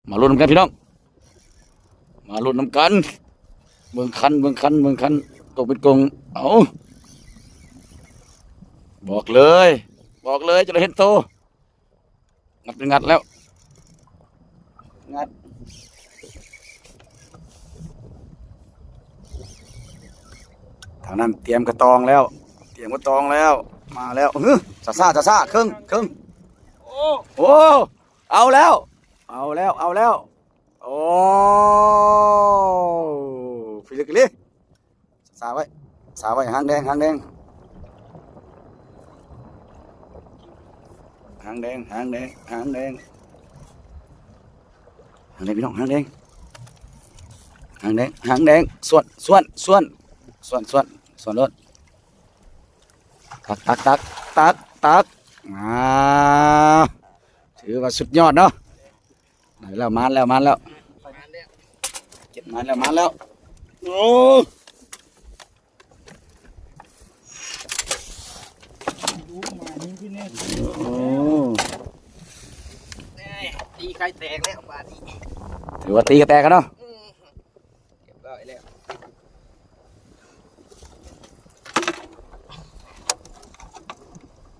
ມາລຸ້ນນຳກັນພີ່ນ້ອງ ມາລຸ້ນນຳກັນ ເບິ່ງຄັນ ເບິ່ງຄັນ ເບິ່ງຄັນ ຕົກເປັນກົງ ເອົາ ບອກເລີຍ ບອກເລີຍ ຈະໄດ້ເຫັນໂຕ ງັດ ງັດແລ້ວ ງັດ ທາງນັ້ນຕຽມກະຕອງແລ້ວ ຕຽມກະຕອງແລ້ວ ມາແລ້ວ ຫື ຊ້າໆ ຊ້າໆ ເຄິ່ງ ເຄິ່ງ ໂອ້ ເອົາແລ້ວ ເອົາແລ້ວ ເອົາແລ້ວ ໂອ້ ພິລຶກອີ່ຫຼີ ສາໄວ້ ສາໄວ້ ຫາງແດງ ຫາງແດງ ຫາງແດງ ຫາງແດງ ຫາງແດງ ຫາງແດງ ພີ່ນ້ອງ ຫາງແດງ ຫາງແດງ ຫາງແດງ ສວນ ສວນ ສວນ ສວນ ສວນ ສວນໂລດ ຕັກ ຕັກ ຕັກ ຕັກ ຕັກ ອ່າ ຖືວ່າສຸດຍອດເນາະ ໄດ້ແລ້ວ ມານແລ້ວ ມານແລ້ວ ມານແລ້ວ ມານແລ້ວ ໂອ້ ໂອ້ ຕີໄຂ່ແຕກແລ້ວບາດນີ້ ຖືວ່າຕີໄຂ່ແຕກແລ້ວເນາະ ອືມ ຮຽບຮ້ອຍແລ້ວ